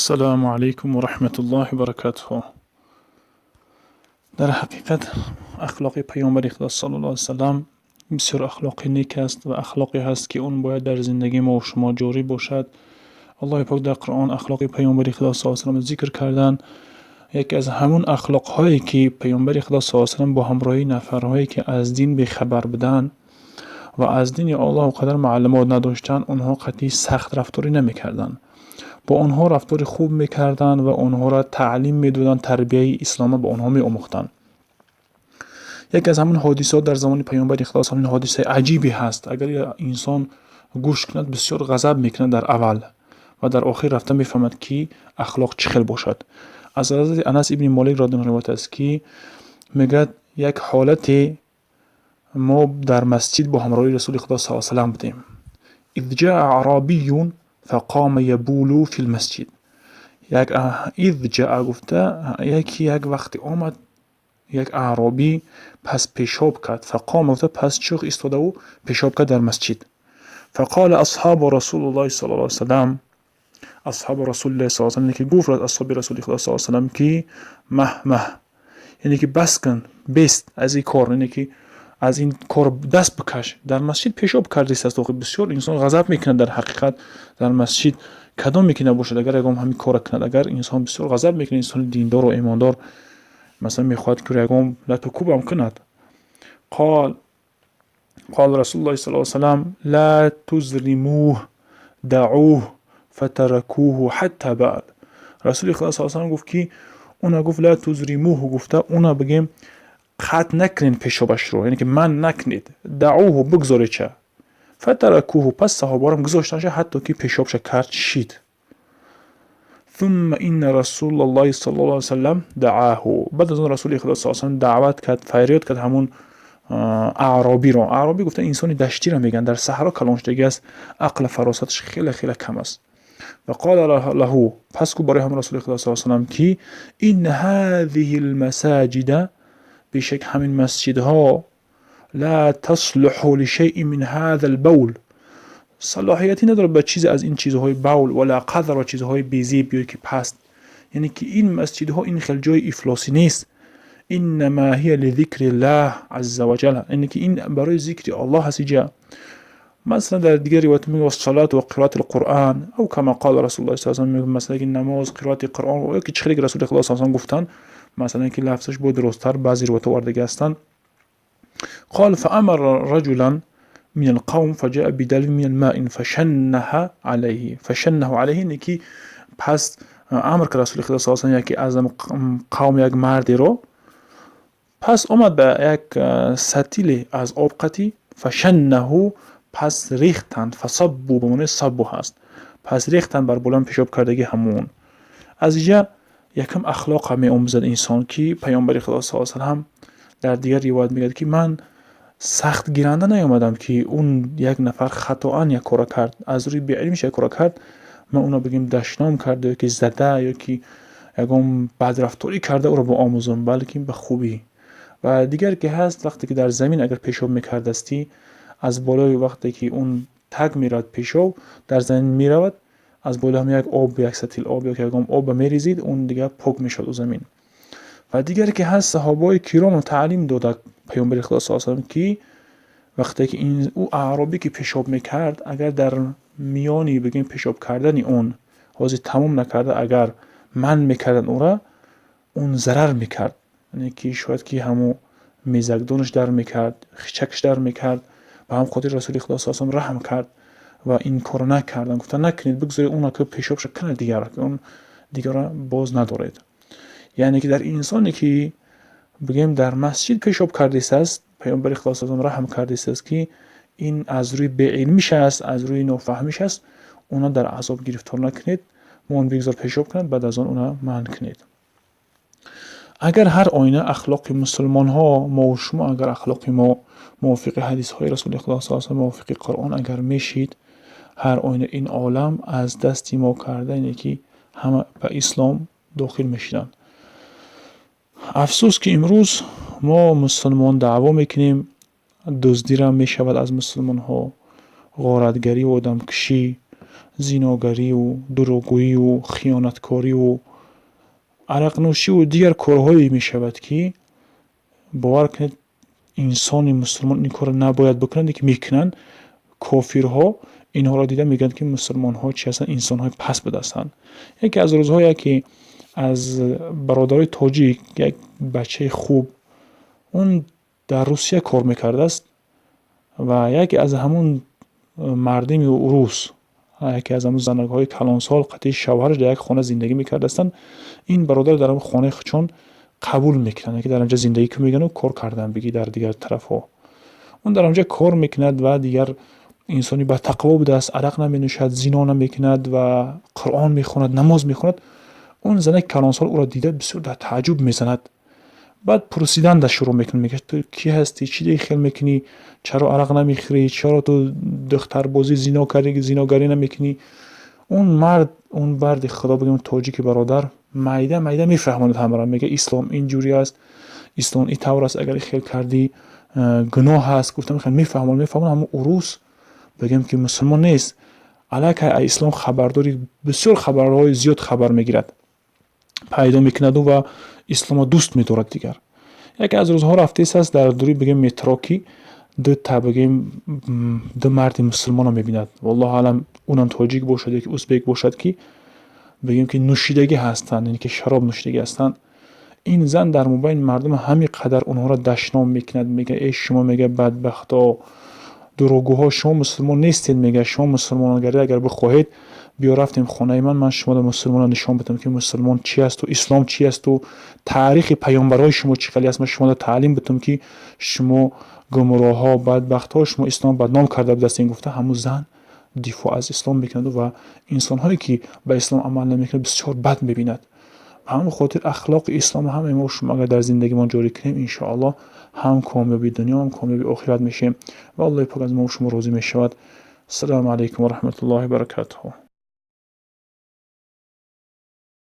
Ассалому алайкум ва раҳматуллоҳи ва баракатуҳ. Дар ҳақиқат, ахлоқи Паёмбари Худо саллаллоҳу алайҳи васаллам бисёр ахлоқи нек аст ва ахлоқе ҳаст, ки он бояд дар зиндагии мо шумо ҷорӣ бошад. Аллоҳи пок дар Қуръон ахлоқи Паёмбари Худо саллаллоҳу алайҳи васаллам зикр карданд. Яке аз ҳамун ахлоқҳое, ки Паёмбари Худо саллаллоҳу алайҳи васаллам бо ҳамроҳии нафарҳое, ки аз дин бехабар буданд ва аз дини Аллоҳ он қадар маълумот надоштанд, онҳо қатъи сахт рафторӣ намекарданд. Бо онҳо рафтори хуб мекарданд ва онҳоро таълим медоданд, тарбияи ислома ба онҳо меомӯхтанд. Яке аз ҳамун ҳодисаҳо дар замони Паёмбари Худо ҳамин ҳодисаи аҷибе ҳаст. Агар инсон гӯш кунад, бисёр ғазаб мекунад дар аввал ва дар охир рафта мефаҳмад, ки ахлоқ чӣ хел бошад. Аз ҳазрати Анас ибни Молик радиаллоҳу ривоят аст, ки мегӯяд: як ҳолате мо дар масҷид бо ҳамроҳии Расули Худо саллаллоҳу алайҳи васаллам будем. إذ جاء أعرابي فقام يبول في المسجد. Як إذ جاء гуфта, яки як вақте омад як аъробӣ, пас пешоб кард. فقام гуфта, пас чух истодаву пешоб кард дар масҷид. فقال أصحاب رسول الله صلى الله عليه وسلم، أصحاب رسول الله صلى الله عليه وسلم, ки гуфт асҳоби Расули Худо саллаллоҳу алайҳи васаллам, ки مه مه, яъне ки бас кун, бест аз ин кор, яъне ки аз ин кор даст бикаш, дар масҷид пешоб кардист. Охир бисёр инсон ғазаб мекунад. Дар ҳақиқат, дар масҷид кадоме ки набошад, агар ягон ҳамин корро кунад, агар инсон бисёр ғазаб мекунад. Инсони диндору имондор, масалан, мехоҳад, ки ягон лату кӯбам кунад. قال قال رسول الله صلى الله عليه وسلم: لا تزرموه، دعوه. فتركوه حتى بال. Расули Худо صلى الله عليه وسلم гуфт, ки уна гуфт: لا تزرموه гуфта, уна бигем, қатъ накунед пешобашро, яъне ки манъ накунед. دعوه, бигзоред ча. فتركوه, пас саҳобаҳорам гузоштанша, ҳатто ки пешобша кард, шид. ثم إن رسول الله صلى الله عليه وسلم دعاه. Баъд аз он Расули Худо صلى الله عليه وسلم даъват кард, фарёд кард ҳамун аъробиро. Аъробӣ гуфта, инсони даштиро мегӯянд, дар саҳро калоншудагӣ аст, ақлу фаросаташ хеле хеле кам аст. وقال له, пас гуфт барои ҳамон Расули Худо صلى الله عليه وسلم, ки إن هذه المساجد, бешак ҳамин масҷидҳо, لا تصلح لشيء من هذا البول, салоҳияте надорад ба чизе аз ин чизҳои بول ولا قذر, ва чизҳои безеб ё ки паст, яъне ки ин масҷидҳо ин хел ҷои ифлосӣ нест. إنما هي لذكر الله عز وجل, яъне ки ин барои зикри Аллоҳ аст. Иҷа, масалан, дар дигар ривоят мегӯяд: والصلاة وقراءة القرآن أو كما قال رسول الله صلى الله عليه وسلم. Масалан, ки намоз, қироати Қуръон ё ки чӣ хеле ки Расули Худо صلى الله عليه وسلم гуфтанд, масалан, ки лафзаш бо дурусттар баъзе ривоятҳо овардагӣ ҳастанд. قال: فأمر رجلا من القوم فجاء بدلو من الماء فشنها عليه، فشنه عليه, яъне ки пас амр кард Расули Худо صلى الله عليه وسلم яке аз қавм, як мардеро, пас омад ба як сатиле аз об қатӣ. فشنه, пас рехтанд. فصبوا, ба маънои صبوا ҳаст, пас рехтанд бар болои пешоб кардагӣ ҳамун. Аз инҷа якам ахлоқа меомӯзад инсон, ки Паёмбари Худо صلى الله عليه وسلم дар дигар ривоят мегӯяд, ки ман сахтгиранда наёмадам, ки он як нафар хатоан як кора кард, аз рӯи беилмиш як кора кард, ман ӯро бигем, дашном карда ё ки зада ё ки ягон бадрафторӣ карда ӯро боомӯзам, балки ба хубӣ. Ва дигар ки ҳаст, вақте ки дар замин агар пешоб мекардастӣ, аз болои вақте ки он таг меравад, пешоб дар замин меравад, аз болои ҳам як об, як сатил об ё ки ягон об мерезид, он дигар пок мешавад ӯ замин. Ва дигар ки ҳаст, саҳобаҳои киромро таълим дода Паёмбари Худо صلى الله عليه وسلم, ки вақте ки ӯ аъробӣ ки пешоб мекард, агар дар миёни, бигем, пешоб кардани он ҳозир тамом накарда, агар манъ мекарданд ӯра, он зарар мекард, яъне ки шояд ки ҳамун мезакдонаш дар мекард, хичакаш дар мекард. Ба ҳам хотир Расули Худо صلى الله عليه وسلم раҳм кард ва ин корро накарданд. Гуфтанд: накунед, бигзоред она ки пешобша кунад, дигар он дигарро боз надоред. Яъне ки дар инсоне ки, бигем, дар масҷид пешоб кардистааст, Паёмбари Худо صلى الله عليه وسلم раҳм кардистааст, ки ин аз рӯи беилмиш аст, аз рӯи нофаҳмиш аст, уна дар азоб гирифтор накунед, мон бигзор пешоб кунад, баъд аз он уна манъ кунед. Агар ҳар оина ахлоқи мусулмонҳо, мову шумо, агар ахлоқи мо мувофиқи ҳадисҳои Расули Худо صلى الله عليه وسلم, мувофиқи Қуръон агар мешид, ҳар оина ин олам аз дасти мо карда, яъне ки ҳама ба ислом дохил мешуданд. Афсӯс, ки имрӯз мо мусулмон даъво мекунем, дуздира мешавад аз мусулмонҳо, ғоратгарӣ, одамкушӣ. Зиногариву дурӯғгӯиву хиёнаткориву арақнӯшиву дигар корҳое мешавад, ки бовар кунед, инсони мусулмон ин корро набояд бикунад, ки мекунанд. Кофирҳо инҳоро дида мегӯянд, ки мусулмонҳо чи ҳастанд, инсонҳои паст будаастанд. Яке аз рӯзҳо яке аз бародарои тоҷик, як бачаи хуб, он дар Русия кор мекардааст ва яке аз ҳамун мардими рус, яке аз ҳамун занакҳои калонсол қатъи шавҳараш дар як хона зиндагӣ мекардаастанд. Ин бародар дар ҳамун хонаи худшон қабул мекунанд, ки дар онҷа зиндагӣ кун мегӯяну кор кардан бигӣ дар дигар тарафҳо. Он дар онҷа кор мекунад ва дигар инсони батақво будааст, арақ наменӯшад, зино намекунад ва Қуръон мехонад, намоз мехонад. Он занаки калонсол ӯро дида бисёр дар тааҷҷуб мезанад. Баъд пурсиданда шурӯъ мекунад, мегӯяд: ту кӣ ҳастӣ, чӣ деги хел мекунӣ, чаро арақ намехӯрӣ, чаро ту духтарбозӣ, зиногарӣ намекунӣ? Он мард, он марди худо бигӯем, тоҷики бародар, майда майда мефаҳмонад ҳамаро, мегӯяд: ислом ин ҷурӣ аст, ислом ин тавр аст, агар хел кардӣ, гуноҳ аст. Гуфтам, мефаҳмонад, мефаҳмонад. Ҳамун урус, бигӯем, ки мусулмон нест, аллакай аз ислом хабардори, бисёр хабарҳои зиёд хабар мегирад, пайдо мекунаду ва исломро дӯст медорад. Дигар яке аз рӯзҳо рафтест дар дури, бигӯем, метро, ки дута, бигӯем, ду марди мусулмонро мебинад. Валлоҳу аълам, унам тоҷик бошад ё ки узбек бошад, ки бигӯем, ки нӯшидагӣ ҳастанд, яъне ки шароб нӯшидагӣ ҳастанд. Ин зан дар мобайни мардум ҳамин қадар онҳоро дашном мекунад, мегӯяд: э шумо, мегӯяд, бадбахто, дурӯғгӯҳо, шумо мусулмон нестед. Мегӯяд, шумо мусулмонгарӣ агар бихоҳед, биё рафтем хонаи ман, ман шуморо мусулмонро нишон бидам, ки мусулмон чи асту ислом чи асту таърихи паёмбарҳои шумо чӣ хеле аст, ман шуморо таълим бидам, ки шумо гумроҳҳо, бадбахтҳо, шумо ислом бадном карда будастед. Гуфта, ҳамун зан дифоъ аз ислом мекунаду ва инсонҳое, ки ба ислом амал намекунад, бисёр бад мебинад. Ба ҳамин хотир ахлоқи ислом ҳамаи мо шумо агар дар зиндагимон ҷорӣ кунем, иншоаллоҳ, ҳам комёби дунё, ҳам комёби охират мешавем ва Аллоҳи пок аз мо шумо розӣ мешавад. Ассалому алайкум ва раҳматуллоҳи ва баракатуҳ.